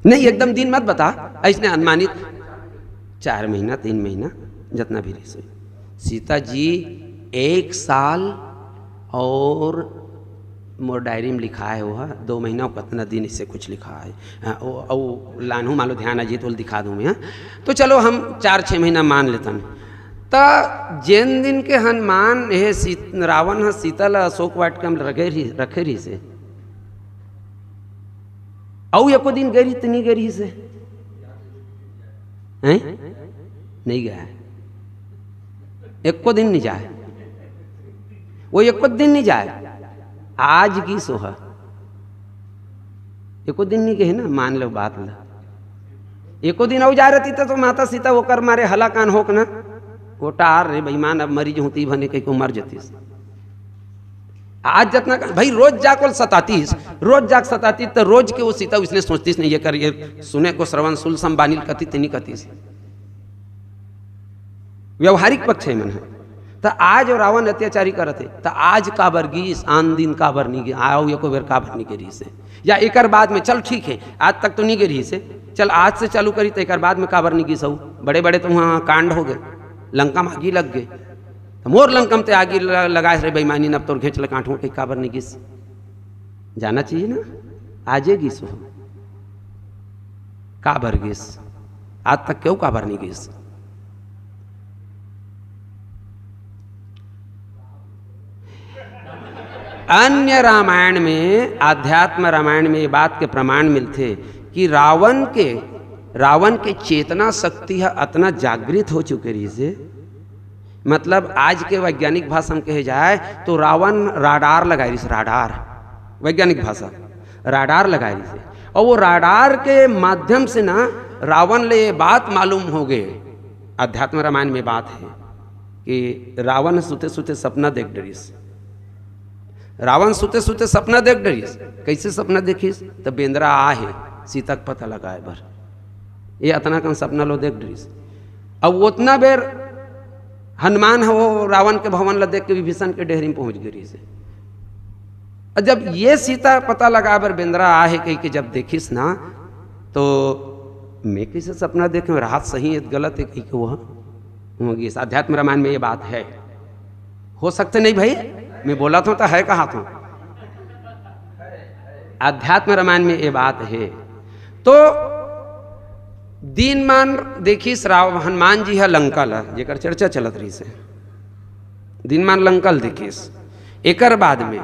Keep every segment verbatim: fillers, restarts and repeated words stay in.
नहीं, एकदम दिन मत बता, अइसने अनुमानित चार महीना, तीन महीना, जतना भी रहिस होही। सीता जी एक साल और मोर डायरी में लिखाय हे, वो ह दो महीना अउ कतना दिन, अइसे कुछ लिखाय हे। हाँ, वो, वो लानहूँ, मान लो ध्यान आ जाही तो दिखा दूँ मैं, हाँ। तो चलो हम चार छः महीना मान लेथन। त जेन दिन के हनुमान, हे सीत-, रावण ह सीता ला अशोक वाटिका में रखे रही, रखे रहिस हे, अउ एको दिन गे रहिस त नइ गे रहिस हे? हैं? नइ गे हे। एको दिन नइ जाय। वो एको दिन नइ जाय। आज गिस वो ह। एको दिन नइ गे हे ना, मान लो बात ला। एको दिन अउ जाय रहतिस त, तो माता सीता ओकर मारे हलाकान होके ना, कोटार रे बेईमान, अब मरी जहूँ त ई बने कहिके मर जतिस। आज जतना का, भाई, रोज जाके ओला सतातिस, रोज जाके सतातिस, त रोज के वो सीता अइसने सोचतिस, नहीं, ये कर, ये सुने को श्रवण सुलसम बानिल कतिस, त नइ कतिस। व्यवहारिक पक्ष हे मन हे। त आज वो रावण अत्याचारी करत हे, त आज काबर गिस, आन दिन काबर नइ गे, अउ एको बेर काबर नइ गे रहिस हे? या एकर बाद में, चल ठीक हे, आज तक तो नइ गे रहिस हे, चल आज से चालू करी, त एकर बाद में काबर नइ गिस? अउ बड़े बड़े तो वहाँ कांड हो गे, लंका में आगी लग गे, त मोर लंका में ते आगी ल-, लगाय रे बेईमानी, अब तोर घेंच ल काटहूँ कहिके काबर नइ गिस? जाना चाहिए ना, आजे गिस वो। काबर गिस? आज तक के अउ काबर नइ गिस? अन्य रामायण में, आध्यात्म रामायण में ये बात के प्रमाण मिलथे कि रावण के, रावण के चेतना शक्ति ह अतना जागृत हो चुके रहिस हे, मतलब, आज के वैज्ञानिक भाषा में कहे जाय तो रावण राडार लगाय रहिस, राडार, वैज्ञानिक भाषा, राडार लगाय रहिस हे। अउ वो राडार के माध्यम से ना, रावण ले ये बात मालूम हो गे, अध्यात्म रामायण में बात हे कि रावण सुते सुते सपना देख डरिस। रावण सुते सुते सपना देख डरिस। कइसे सपना देखिस? त बेंदरा आय हे सीता के पता लगाय बर। ये अतना कन सपना ल देख डरिस। अब ओतना बेर हनुमान ह वो रावण के भवन ल देख के विभीषण के डेहरी में पहुँच गे रहिस हे। अउ जब ये सीता पता लगाय बर बेंदरा आय हे कहिके जब देखिस ना, तो मैं कइसे सपना देखे हँव, राहत सही हे, गलत हे कहिके वो ह, वो गिस। अध्यात्म रामायण में ये बात हे। हो सकथे नहीं भाई, मैं बोलत हँव त हे, कहत हँव। अध्यात्म रामायण में ये बात हे। तो दिनमान देखिस राव-, हनुमान जी ह लंका ला, जेकर चर्चा चलत रहिस हे, दिनमान लंका ल देखिस। एकर बाद में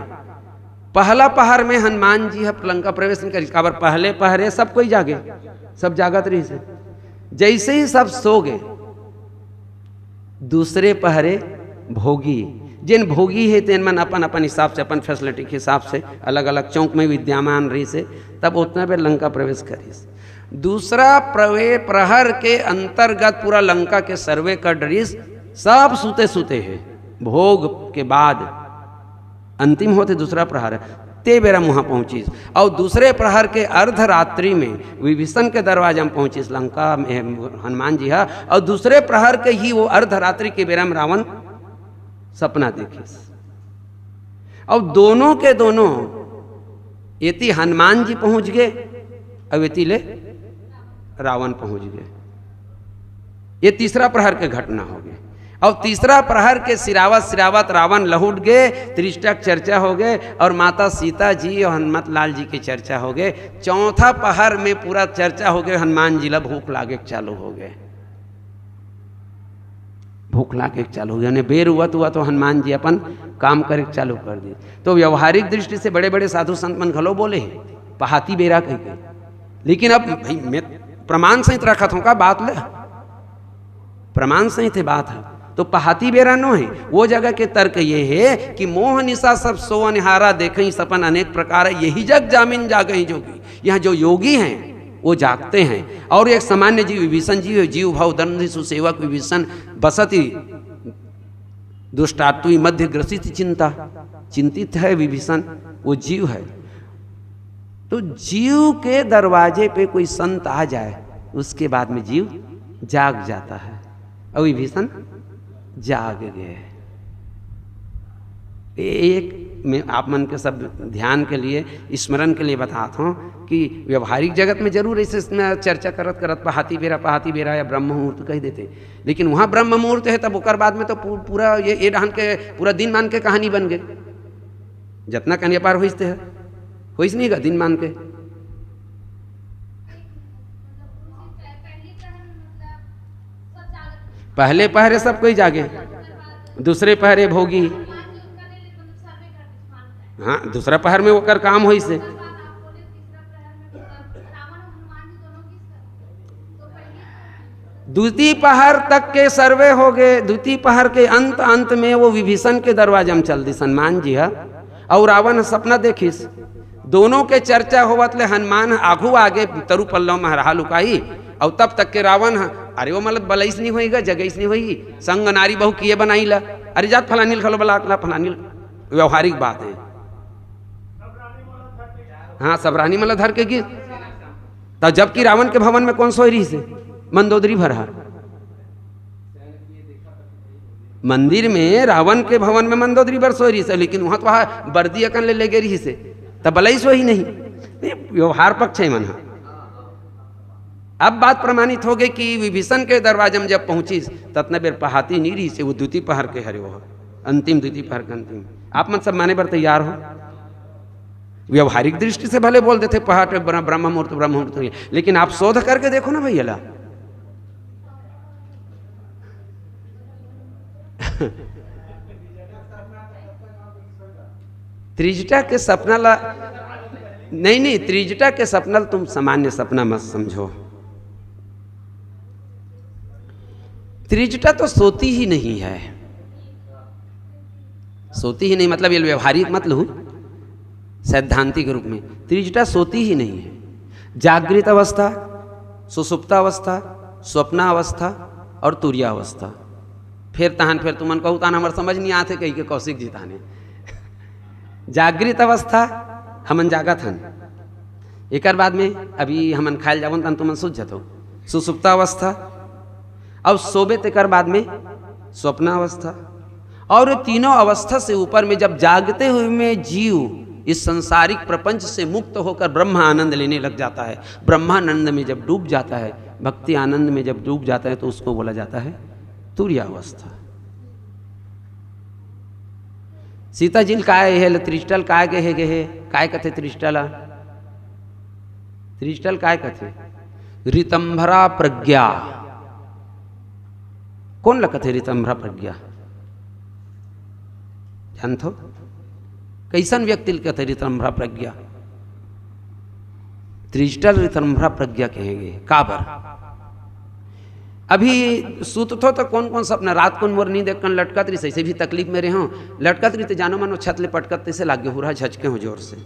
पहला पहर में हनुमान जी ह लंका प्रवेश नइ करिस, काबर पहले पहरे सब कोई जागे, सब जागत रहिस हे। जइसे ही सब सो गे, दूसरे पहरे भोगी, जेन भोगी हे तेन मन अपन अपन हिसाब से, अपन फैसिलिटी के हिसाब से अलग अलग चौक में विद्यमान रहिस हे, तब ओतना बेर लंका प्रवेश करिस। दूसरा प्रवे-, प्रहर के अंतर्गत पूरा लंका के सर्वे कर डरिस, सब सुते सुते हे। भोग के बाद अंतिम होथे दूसरा प्रहर, ते बेरा म उहाँ पहुँचिस। अउ दूसरे प्रहर के अर्धरात्रि में विभीषण के दरवाजा म पहुँचिस लंका में हनुमान जी ह। अउ दूसरे प्रहर के ही वो अर्धरात्रि के बेरा म रावण सपना देखिस। अउ दोनों के दोनों, एती हनुमान जी पहुँच गे, अउ एती ले रावण पहुँच गे। ये तीसरा प्रहर के घटना हो गे। अउ तीसरा प्रहर के सिरावत सिरावत रावण लहुट गे, त्रिष्टा के चर्चा हो गे, अउ माता सीता जी अउ हनुमत लाल जी के चर्चा हो गे। चौथा पहर में पूरा चर्चा हो गे, हनुमान जी ला भूख लागे के चालू हो गे। भूख लागे के चालू हो गे, यानी बेर हुआ तो, हुआ तो हनुमान जी अपन काम करे के चालू कर दिस। तो व्यवहारिक दृष्टि से बड़े बड़े साधु संत मन घलो बोले हे, पहाती बेरा कहिके। लेकिन अब भाई, मैं प्रमाण सहित रखत हँव का बात ल, प्रमाण सहित हे बात ह। तो पहाती बेरा नो हे, वो जगह के तर्क ये हे कि मोह निशा सब सोवनहारा, देखहीं सपन अनेक प्रकार, यही जग जामिन जागहि जोगी। यहाँ जो योगी हैं, वो जागते हैं। और एक सामान्य जीव, विभीषण जीव हे, जीव भाव दंड सुसेवक विभीषण बसति दुष्टात्वी मध्य ग्रसित चिंता, चिंतित है विभीषण, वो जीव है। तो जीव के दरवाजे पे कोई संत आ जाए, उसके बाद में जीव जाग जाता है। अउ विभीषण जाग गे। एक मैं आप मन के सब ध्यान के लिए, स्मरण के लिए बतात हूँ कि व्यवहारिक जगत में जरूर ऐसे न चर्चा करत करत पहाती बेरा, पहाती बेरा या ब्रह्म मुहूर्त कह देते, लेकिन वहाँ ब्रह्म मुहूर्त है, तब ओकर बाद में तो पू-, पूरा ये, ये डहन के पूरा दिन मान के कहानी बन गए। जतना कहानी पार होइस ते है, होइस नहीं गा दिन मान के। पहले पहरे सब कोई जागे, दूसरे पहरे भोगी। हाँ, दूसरा पहर में ओकर काम होइस हे। द्वितीय पहर तक के सर्वे हो गए। द्वितीय पहर के अंत, अंत में वो विभीषण के दरवाजा में चल दिस हनुमान जी ह, अउ रावण ह सपना देखिस। दोनों के चर्चा होवत ले हनुमान ह आघू आगे तरु पल्लव में हरहा लुकाई, अउ तब तक के रावण ह, अरे वो मतलब बलइस नहीं होई गा, जगइस नहीं होई, संग नारी बहु किए बनाई ला, अरे जात फलानी ल घलो बला ला, फलानी ल, व्यवहारिक बात है। हाँ, सब रानी मन ला धर के गिस। तब जबकि रावण के भवन में कौन सोय रहिस हे? मंदोदरी भर ह। मंदिर में, रावण के भवन में मंदोदरी भर सोय रहिस हे, लेकिन वहाँ तो वहाँ बर्दी अकन ले, ले गे रहिस हे, तब बलइस होही नहीं। ये व्यवहार पक्ष है मन ह। अब बात प्रमाणित हो गई कि विभीषण के दरवाजा में जब पहुँचिस, ततना बेर पहाती नहीं रहिस हे, वो द्वितीय पहर के हरे, वो अंतिम, द्वितीय पहर के अंतिम। आप मन सब माने बर तैयार हो। व्यवहारिक दृष्टि से भले बोल देते पहाट ब्र-, ब्रह्म मुहूर्त, ब्रह्म मुहूर्त, लेकिन आप शोध करके देखो ना भैया ला। त्रिजटा के सपना ला, नहीं, नहीं, त्रिजटा के सपना ला तुम सामान्य सपना मत समझो। त्रिजटा तो सोती ही नहीं है। सोती ही नहीं, मतलब ये व्यवहारिक मत लूँ, सैद्धांतिक रूप में त्रिजटा सोती ही नहीं है। जागृत अवस्था, सुसुप्ता अवस्था, स्वप्ना अवस्था और तुरिया अवस्था। फिर तहन, फिर तुमन कहू, "तहन हमर समझ नहीं आते," कही के कौशिक जी ताने। जागृत अवस्था, हमन जागत हन, एकर बाद में अभी हमन खायल जावन, तहन तुमन सुत जतो। सुसुप्ता अवस्था, अब सोबे तेकर बाद में स्वप्ना अवस्था, और ये तीनों अवस्था से ऊपर में जब जागते हुए में जीव इस सांसारिक प्रपंच से मुक्त होकर ब्रह्म आनंद लेने लग जाता है, ब्रह्मानंद में जब डूब जाता है, भक्ति आनंद में जब डूब जाता है, तो उसको बोला जाता है तुरियावस्था। सीता जी ल काय हे, त्रिजटा ल काय कहे गे हे, काय कथे त्रिजटा ला? त्रिजटा ल काय कथे? ऋतंभरा प्रज्ञा। कोन ल कथे ऋतंभरा प्रज्ञा? जानथो? कइसन व्यक्ति ल कथे ऋतंभरा प्रज्ञा? त्रिजटा ल ऋतंभरा प्रज्ञा कहे गे। काबर? अभी सुतथो त कोन कोन सपना, रात कोन मोर नींद एक कन लटकत रहिस, ऐसे भी तकलीफ में रहे हो, लटकत रहिस त जानो मानो छत ले पटकत तैसे लागे, हुरहा झचके हो जोर से।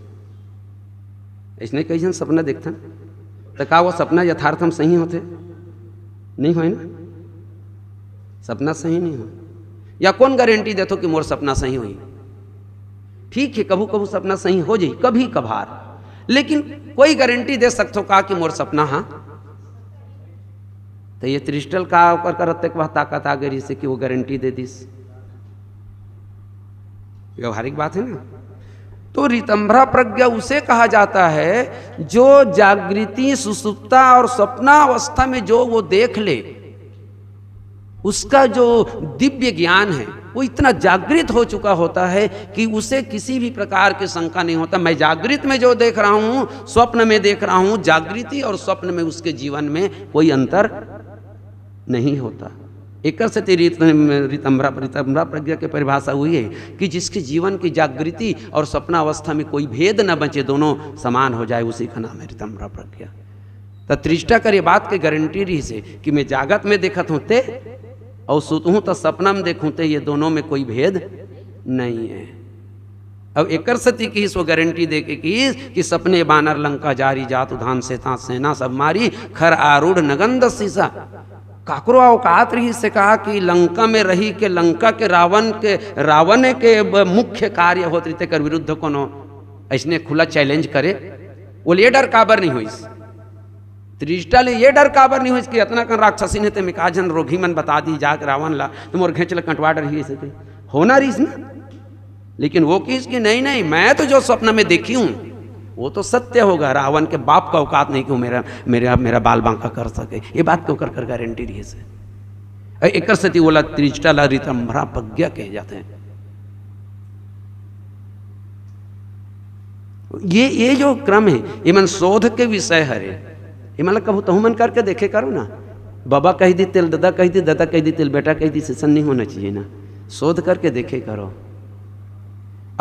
ऐसने कई झन सपना देखथन, त का वो सपना यथार्थ म सही होथे? नहीं होय ना, सपना सही नहीं हो। या कोन गारंटी देथो कि मोर सपना सही होही? ठीक है, कभू कभू सपना सही हो जाही, कभी कभार, लेकिन कोई गारंटी दे सकथो का कि मोर सपना हा? त ये त्रिजटा ल का ओकर करत तेक वह ताकत आ गई से कि वो गारंटी दे दिस? व्यवहारिक बात है ना। तो ऋतंभरा प्रज्ञा उसे कहा जाता है जो जागृति, सुसुप्ता और स्वप्ना अवस्था में जो वो देख ले, उसका जो दिव्य ज्ञान है, वो इतना जागृत हो चुका होता है कि उसे किसी भी प्रकार की शंका नहीं होता। मैं जागृत में जो देख रहा हूँ, स्वप्न में देख रहा हूँ, जागृति और स्वप्न में उसके जीवन में कोई अंतर नहीं होता। एकर सेती ऋत-, ऋतंभरा, ऋतंभरा प्रज्ञा के परिभाषा वही है कि जिसके जीवन की जागृति और स्वप्नावस्था में कोई भेद न बचे, दोनों समान हो जाए, उसी का नाम है ऋतंभरा प्रज्ञा। त त्रिजटा कर ये बात के गारंटी रहिस हे कि मैं जागत में देखत हूँ ते, और सुतहूँ त सपना में देखूँ ते, ये दोनों में कोई भेद नहीं है। अब एकर सेती किहिस वो गारंटी दे के किहिस कि सपने बानर लंका जारी, जात उधान से तात सेना सब मारी, खर आरूढ़ नगन दस सीसा। काकरो औकात रहिस हे का कि लंका में रही के, लंका के रावण के, रावण के ब-, मुख्य कार्य होत रहिथे, कर विरुद्ध कोनो ऐसने खुला चैलेंज करे? वो ले डर काबर नहीं होइस? त्रिजटा ले ये डर काबर नहीं होइस कि अतना कन राक्षसीन हे, ते में का झन रोगी मन बता दी जाके रावण ला, त मोर घेंच ल कटवा डरही, ऐसे ते होना रहिस ना। लेकिन वो किहिस कि नहीं, नहीं, मैं तो जो सपना में देखी हूँ, वो तो सत्य होगा। रावण के बाप का औकात नहीं कि वो मेरा, मेरा, मेरा बाल बांका कर सके। ये बात के ओकर कर गारंटी रहिस हे। एकर सेती ओला त्रिजटा ला ऋतंभरा प्रज्ञा कहे जाथे। ये, ये जो क्रम हे, ये मन शोध के विषय हरे। ये मन ला कभू तहू मन करके देखे करो ना। बबा कहि दिस तेला ददा कहि दिस, ददा कहि दिस तेला बेटा कहि दिस, अइसन नहीं होना चाहिए ना। शोध करके देखे करो।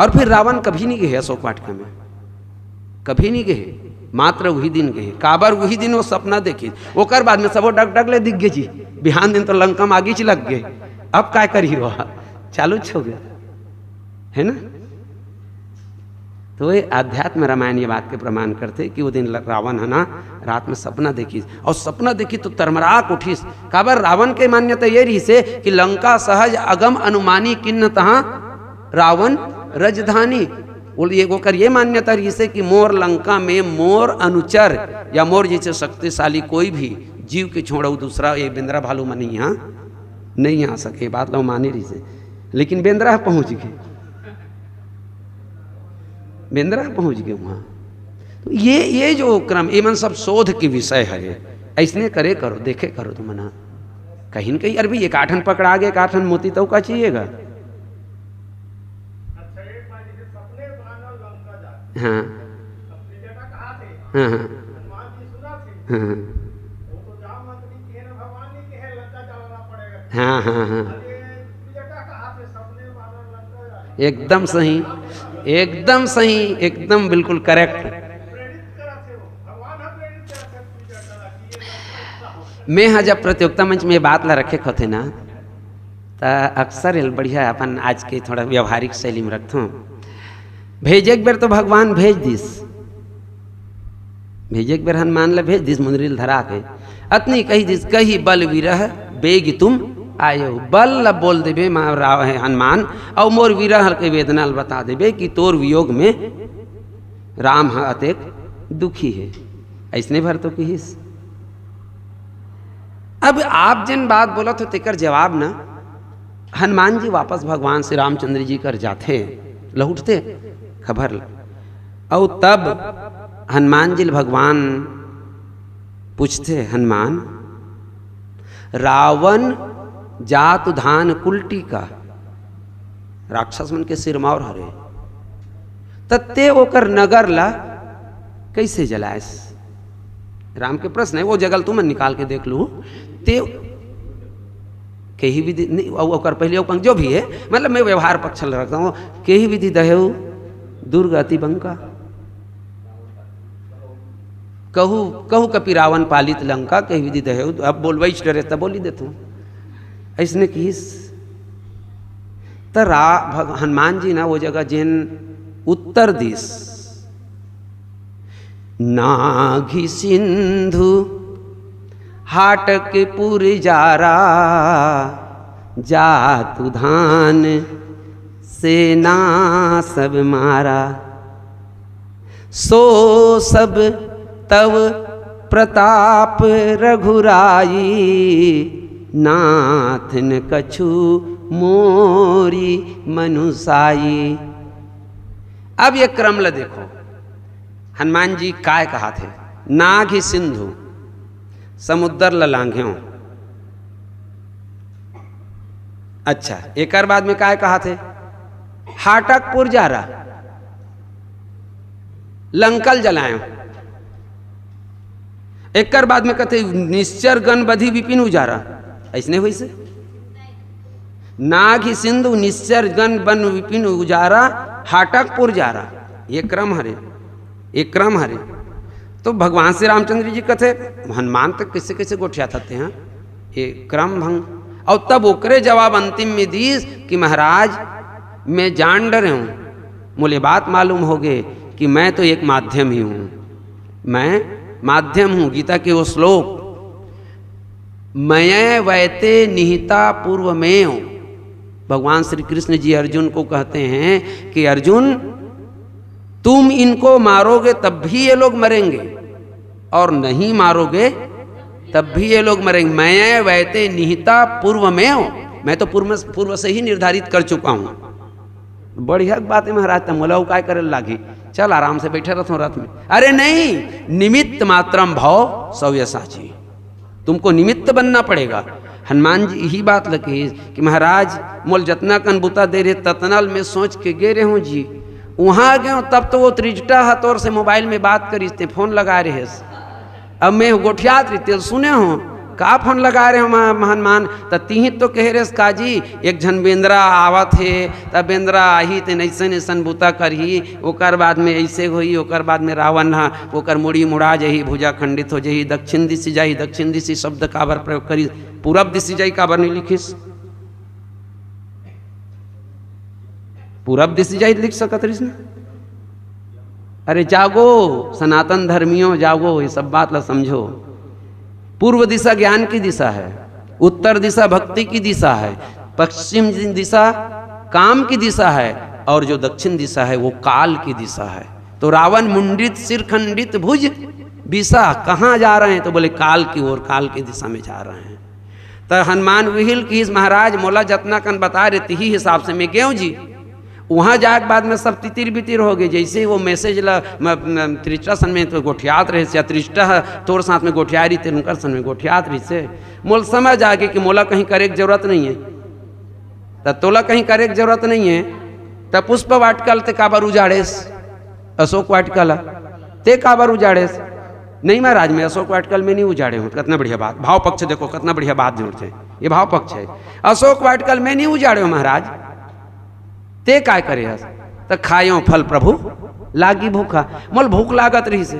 और फिर रावण कभी नहीं गे हे अशोक वाटिका में, कभी नहीं गे हे, मात्र उही दिन गे हे। काबर उही दिन वो सपना देखिस, ओकर बाद में सबो डग डग ले दिख गे जी। बिहान दिन तो लंका में आगीच लग गे, अब काय करही वो, चालूच हो गे, है ना? तो ये अध्यात्म रामायण ये बात के प्रमाण करथे कि वो दिन ल-, रावण ह ना, रात में सपना देखिस, और सपना देखिस तो तरमरा के उठिस। काबर, रावण के मान्यता ये रहिस हे कि लंका सहज अगम अनुमानी किन्न तहाँ रावण रजधानी। बोल, ये ओकर ये मान्यता रहिस हे कि मोर लंका में मोर अनुचर या मोर जैसे शक्तिशाली कोई भी जीव के छोड़ो दूसरा ये बेंदरा भालू मन यहाँ नहीं आ सके, बात ला माने रहिस हे। लेकिन बेंदरा पहुँच गे, बेंदरा पहुँच गे वहाँ। तो ये, ये जो क्रम, ये मन सब शोध के विषय हरे। अइसने करे करो, देखे करो तुमन ह। कहीं न कहीं, अरे भाई, एक आठन पकड़ा गे, एक आठन मोती, तो का चाहिएगा? हाँ। हाँ, हाँ। हाँ, हाँ। हाँ, हाँ, हाँ। एकदम सही, एकदम सही, एकदम बिल्कुल करेक्ट। मैं ह जब प्रतियोगिता मंच में ये बात ला रखे होथे ना, त अक्सर एल बढ़िया अपन आज के थोड़ा व्यवहारिक शैली में रखथों। भेजे के बेर तो भगवान भेज दिस, भेजे के बेर हनुमान ला भेज दिस मुंदरी ल धरा के। अतनी कहि दिस, "कहि बल विरह बेगि तुम आयो।" बल ला बोल देबे मा-, राव-, हे हनुमान, अउ मोर विरह के वेदना ल बता देबे कि तोर वियोग में राम ह अतेक दुखी हे। अइसने भर तो किहिस। अब आप जेन बात बोलत हो, तेकर जवाब न, हनुमान जी वापस भगवान श्री रामचंद्र जी कर जाथे, लहुटथे खबर ल। अउ तब हनुमान जी ल भगवान पूछथे, "हनुमान, रावण जातुधान कुलटी का, राक्षस मन के सिरमौर हरे, त तें ओकर नगर ला कइसे जलाएस?" राम के प्रश्न हे, वो जगह ल तुमन निकाल के देख लू। तें केही विधि नहीं, अउ ओकर पहले अउ पंग-, जो भी हे, मतलब, मैं व्यवहार पक्ष ल रखत हूँ, "केही विधि दहेउ दुर्ग अति बंका, कहू, कहू कपि रावण पालित लंका, केही विधि दहेउ।" अब बोलबइच डरे त बोली देथूँ, अइसने किहिस। त रा-, भग-, हनुमान जी ना वो जगह जेन उत्तर दिस, "नाघि सिंधु हाटकपुर जारा, जातुधान सेना सब मारा। सो सब तव प्रताप रघुराई, नाथ न कछु मोरी मनुसाई।" अब ये क्रम ल देखो, हनुमान जी काय कहाथे, "नाघि सिंधु, समुद्र ल लांघेव।" अच्छा, एकर बाद में काय कहाथे, "हाटकपुर जारा, लंका ल जलाएव।" एकर बाद में कथे, "निश्चर गण बधि विपिन उजारा।" अइसने होइसे, "नाघि सिंधु निश्चर गण बन विपिन उजारा, हाटकपुर जारा।" ये क्रम हरे, ये क्रम हरे। तो भगवान श्री रामचंद्र जी कथे, हनुमान तक कइसे कइसे गोठियाथस तें, ये क्रम भंग। अउ तब ओकरे जवाब अंतिम में दीस कि महाराज, मैं जान डरे हूँ, मोला बात मालूम होगे कि मैं तो एक माध्यम ही हूँ, मैं माध्यम हूँ। गीता के वो श्लोक, "मयैव एते निहिता पूर्वमेव।" भगवान श्री कृष्ण जी अर्जुन को कहते हैं कि अर्जुन, तुम इनको मारोगे तब भी ये लोग मरेंगे, और नहीं मारोगे तब भी ये लोग मरेंगे। "मयैव एते निहिता पूर्वमेव", मैं तो पूर्व, पूर्व से ही निर्धारित कर चुका हूँ। बढ़िया बात है महाराज, त मोला अउ काय करे लागही? चल, आराम से बैठे रहथों रथ में। अरे नहीं, निमित्त मात्रम भव सव्य साची, तुमको निमित्त बनना पड़ेगा। हनुमान जी यही बात ल कहिस कि महाराज, मोल जतना कन बुता दे रहे, ततना ल मैं सोच के गे रहे हूँ जी। वहाँ गए तब तो वो त्रिजटा ह तोर से मोबाइल में बात करिस, ते फोन लगा रहे हस। अब मैं गोठियात रही, तेल सुने हो, का फोन लगा रहे हो मा-, हनुमान? त तिही तो कहे रेस काजी, एक झन बेंदरा आवत हे, त बेंदरा आही, तेन अइसन अइसन बुता करही, ओकर बाद में अइसे होही, ओकर बाद में रावण ह, ओकर मुड़ी मुड़ा जही, भुजा खंडित हो जही, दक्षिण दिशि जाही। दक्षिण दिशि शब्द काबर प्रयोग करी? पूरब दिशि जाही काबर नहीं लिखिस? पूरब दिशि जाही लिख सकत रहिस ना। अरे जागो सनातन धर्मियों, जागो, ये सब बात ला समझो। पूर्व दिशा ज्ञान की दिशा है, उत्तर दिशा भक्ति की दिशा है, पश्चिम दिशा काम की दिशा है, और जो दक्षिण दिशा है वो काल की दिशा है। तो रावण मुंडित, सिर खंडित, भुज बिसा, कहाँ जा रहे हैं? तो बोले काल की ओर, काल की दिशा में जा रहे हैं। त हनुमान विहिल किहिस, महाराज मोला जतना कन बता रहे तिही हिसाब से मैं गेव जी। वहाँ जाए के बाद में सब तितिर बितिर हो गए। जैसे ही वो मैसेज ला म-, म-, त्रिजटा सन में तो गोठियात रहे से, या त्रिजटा ह तोर साथ में गोठिया रही, तेन उनकर सन में गोठियात रही से, मोल समझ आ गए कि मोला कहीं करे के जरूरत नहीं है। त तोला कहीं करे के जरूरत नहीं है, त पुष्प वाटिका ल ते काबर उजाड़ेस? अशोक वाटिका ला ते काबर उजाड़ेस? नहीं महाराज, मैं अशोक वाटिका ल मैं नहीं उजाड़े हूँ। कितना बढ़िया बात, भाव पक्ष देखो, कितना बढ़िया बात जोड़ते हैं, ये भाव पक्ष है। अशोक वाटिका ल मैं नहीं उजाड़े हूँ महाराज, ते काय करे हस? त खायो फल प्रभु लागी भूखा। मोल भूख लागत रही से,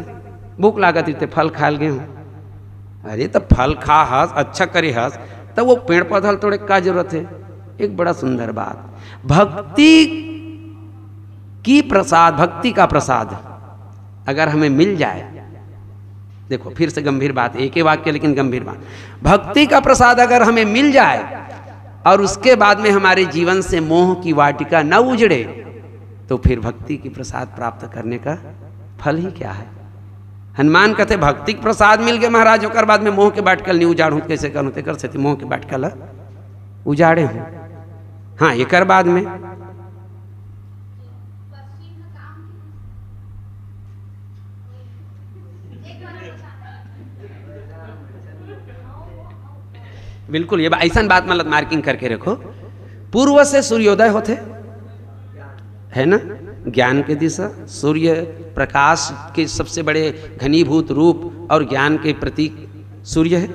भूख लागत रही ते फल खायल गए हूँ। अरे त फल खा हस, अच्छा करे हस, त वो पेड़ पौधा ल तोड़े का जरूरत है? एक बड़ा सुंदर बात, भक्ति की प्रसाद, भक्ति का प्रसाद अगर हमें मिल जाए, देखो फिर से गंभीर बात, एक ही वाक्य लेकिन गंभीर बात, भक्ति का प्रसाद अगर हमें मिल जाए और उसके बाद में हमारे जीवन से मोह की वाटिका न उजड़े, तो फिर भक्ति की प्रसाद प्राप्त करने का फल ही क्या है? हनुमान कहते, भक्ति के प्रसाद मिल गए महाराज, ओकर बाद में मोह के बाटकल नहीं उजाड़ूं, कैसे करूं? तेकर सेती मोह के बाटकल उजाड़े हूं। हाँ, एकर बाद में बिल्कुल, ये ऐसा बात मतलब मार्किंग करके रखो। पूर्व से सूर्योदय होते, है ना, ज्ञान के दिशा, सूर्य प्रकाश के सबसे बड़े घनीभूत रूप और ज्ञान के प्रतीक सूर्य है।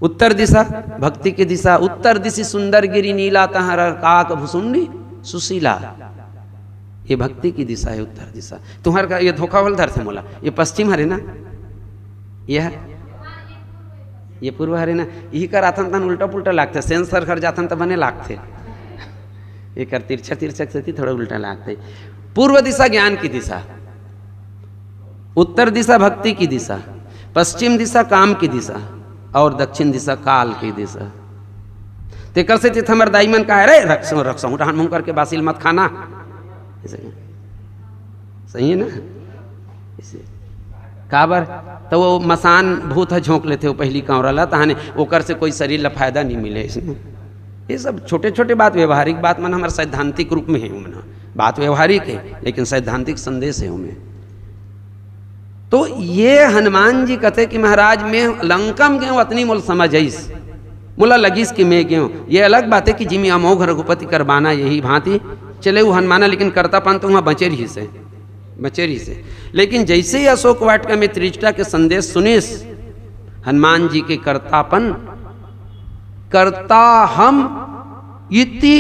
उत्तर दिशा भक्ति की दिशा, उत्तर दिशि सुंदर गिरि नीला, तहाँ रर काक भुसुंडी सुशीला। ये भक्ति की दिशा है, उत्तर दिशा। तुम्हार का ये धोखा होल धर से मोला, ये पश्चिम हरे ना, ये है, ये पूर्व हरे ना, यही कर आथन तन उल्टा पुल्टा लागते, सेंसर घर जाथन त बने लागते। ये कर तिरछा तिरछा सेती थोड़ा उल्टा लागते। पूर्व दिशा ज्ञान की दिशा, उत्तर दिशा भक्ति की दिशा, पश्चिम दिशा काम की दिशा और दक्षिण दिशा काल की दिशा। तेकर सेती हमर दाई मन का है, रे रख सो, रख सो, डहान मुंह करके बासिल मत खाना। ऐसे। सही है ना? इसे काबर? त वो मसान भूत ह झोंक लेथे वो पहिली कांवरा ला, तहाने ओकर से कोई शरीर ला फायदा नहीं मिले इसमें। ये सब छोटे छोटे बात, व्यवहारिक बात मन हमर सैद्धांतिक रूप में है, ओमन बात व्यवहारिक है, लेकिन सैद्धांतिक संदेश है ओमे। तो ये हनुमान जी कहते कि महाराज, मैं लंका में गए हूँ, अतनी मोल समझ आइस, मोला लगिस कि मैं गए हूँ। ये अलग बात है कि जिमी अमोघ रघुपति कर बाना यही भांति चले वो हनुमाना, लेकिन करतापन तो वहाँ बचे रही से, बचे रही से। लेकिन जैसे ही अशोक वाटिका में त्रिजटा के संदेश सुनिस, हनुमान जी के करतापन, करता हम इति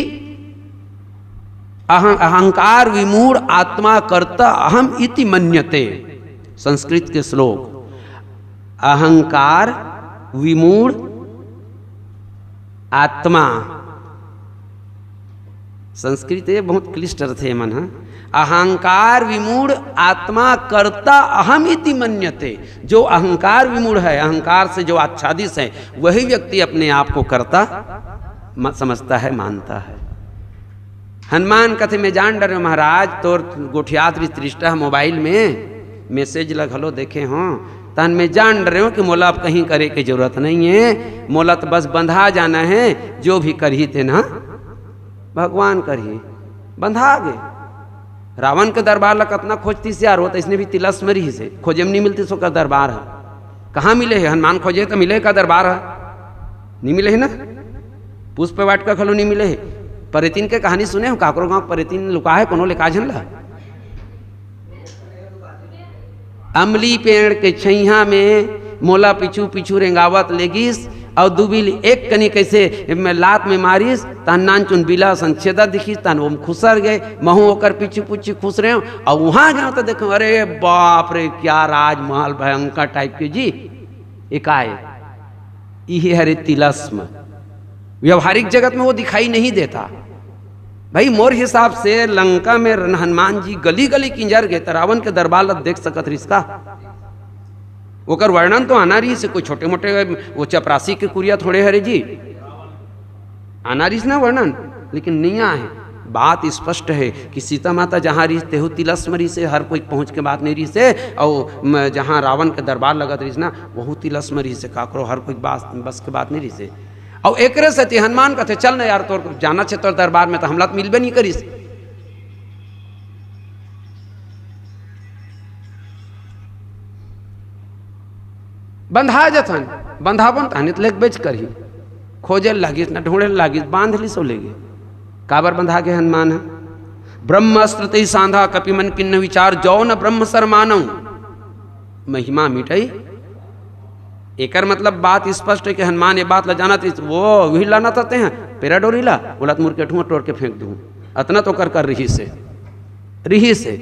अहं-, अहंकार विमूढ़ आत्मा कर्ता अहम इति मन्यते। संस्कृत के श्लोक, अहंकार विमूढ़ आत्मा, संस्कृत ये बहुत क्लिष्ट अर्थ है मन, हाँ? अहंकार विमूढ़ आत्मा कर्ता अहम इति मन्यते। जो अहंकार विमूढ़ है, अहंकार से जो आच्छादित है, वही व्यक्ति अपने आप को कर्ता म-, समझता है, मानता है। हनुमान कथे, मैं जान डरे महाराज, तोर गोठियात रही त्रिष्टा मोबाइल में, मैसेज ल घलो देखे हो, तहन मैं जान डरे हूँ कि मोला अब कहीं करे के जरूरत नहीं है, मोला तो बस बंधा जाना है, जो भी करही तेन ह भगवान करही। बंधा गे। रावण के दरबार ला कतना खोजतिस यार, वो तो इसने भी तिलस्म रिहिस हे, खोजे म नहीं मिलतिस ओकर दरबार ह। कहाँ मिले हे? हनुमान खोजे तो मिले का दरबार ह? नहीं मिले हे ना। पुष्प वाटिका घलो नहीं मिले हे। परेतिन के कहानी सुने हो? काकरो गांव परेतिन लुका हे, कोनो लेका झन ला। अमली पेड़ के छैहा में मोला पीछू पीछू रेंगावत लेगिस, अउ दुबिल एक कनी कैसे में लात में मारिस, तहन नानचुन बिला संछेदा दिखिस, तहन ओम खुसर गए। महू ओकर पीछू पीछू खुसरे हंव, अउ वहां गए तो देखो, अरे बाप रे, क्या राजमहल भयंकर टाइप के जी। एकाएक इही हरे तिलस्म। व्यवहारिक जगत में वो दिखाई नहीं देता। भाई, मोर हिसाब से लंका में रन-, हनुमान जी गली गली किंजर गए, त रावण के दरबार ल देख सकत रहिस का? ओकर वर्णन तो आना रहिस हे, कोई छोटे मोटे वो चपरासी के कुरिया थोड़े हरे जी। आना रहिस ना वर्णन, लेकिन नहीं आए। बात स्पष्ट हे कि सीता माता जहाँ रहिस, तेहू तिलस्म रहिस हे, हर कोई पहुँच के बात नहीं रहिस हे, अउ म-, जहाँ रावण के दरबार लगत रहिस ना, वहू तिलस्म रहिस हे, काकरो हर कोई बात, बस के बात नहीं रहिस हे। अउ एकरे सेती हनुमान कथे, "चल न यार, तोर जाना छे तोर दरबार में, तो हमला तो मिलबे नहीं करिस।" बंधा जथन, बंधाबोन तहने त लेगबेच करही। खोजे लागिस न, ढूंढे लागिस, बांध लिस ओ लेगे। काबर बंधा के हनुमान ह? "ब्रह्म अस्त्र तेहि सांधा, कपि मन कीन्ह विचार, जौ न ब्रह्म सर मानौ।" महिमा मिटई। एकर मतलब बात स्पष्ट हे कि हनुमान ये बात ला जानत रहिस, वो उही लानत हे तेहा, पेरा डोरी ला, ओला त मुरकेठुआ टोर के फेंक दूं। अतना तो कर कर रहिस हे, रहिस हे।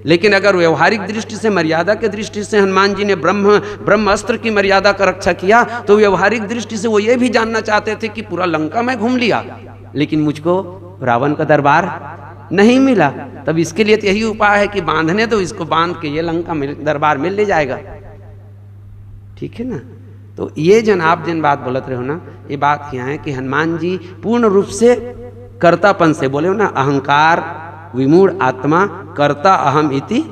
लेकिन अगर व्यवहारिक दृष्टि से, मर्यादा के दृष्टि से हनुमान जी ने ब्रह्म, ब्रह्म अस्त्र की मर्यादा का रक्षा किया, तो व्यवहारिक दृष्टि से वो ये भी जानना चाहते थे कि पूरा लंका मैं घूम लिया, लेकिन मुझको रावण का दरबार नहीं मिला। तब इसके लिए तो यही उपाय है कि बांधने दो इसको, बांध के ये लंका में दरबार में ले जाएगा। ठीक है ना? तो ये जन आप जिन बात बोलत रहे हो ना, ये बात यहाँ है कि हनुमान जी पूर्ण रूप से कर्तापन से, बोले हो ना, अहंकार विमूढ़ आत्मा कर्ता अहम इति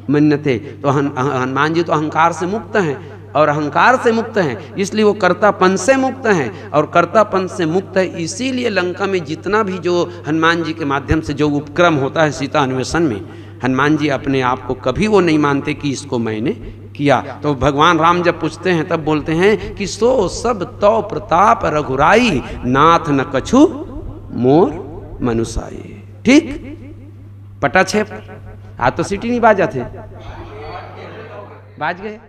मन्यते। तो हन-, हनुमान जी तो अहंकार से मुक्त हैं, और अहंकार से मुक्त हैं, इसलिए वो कर्तापन से मुक्त हैं, और कर्तापन से मुक्त है, इसीलिए लंका में जितना भी जो हनुमान जी के माध्यम से जो उपक्रम होता है सीता अन्वेषण में, हनुमान जी अपने आप को कभी वो नहीं मानते कि इसको मैंने किया। तो भगवान राम जब पूछते हैं, तब बोलते हैं कि "सो सब तौ प्रताप रघुराई, नाथ न कछु मोर मनुसाई।" ठीक, पटा छे। आज तो सीटी नहीं बाजा थे, बाज गए।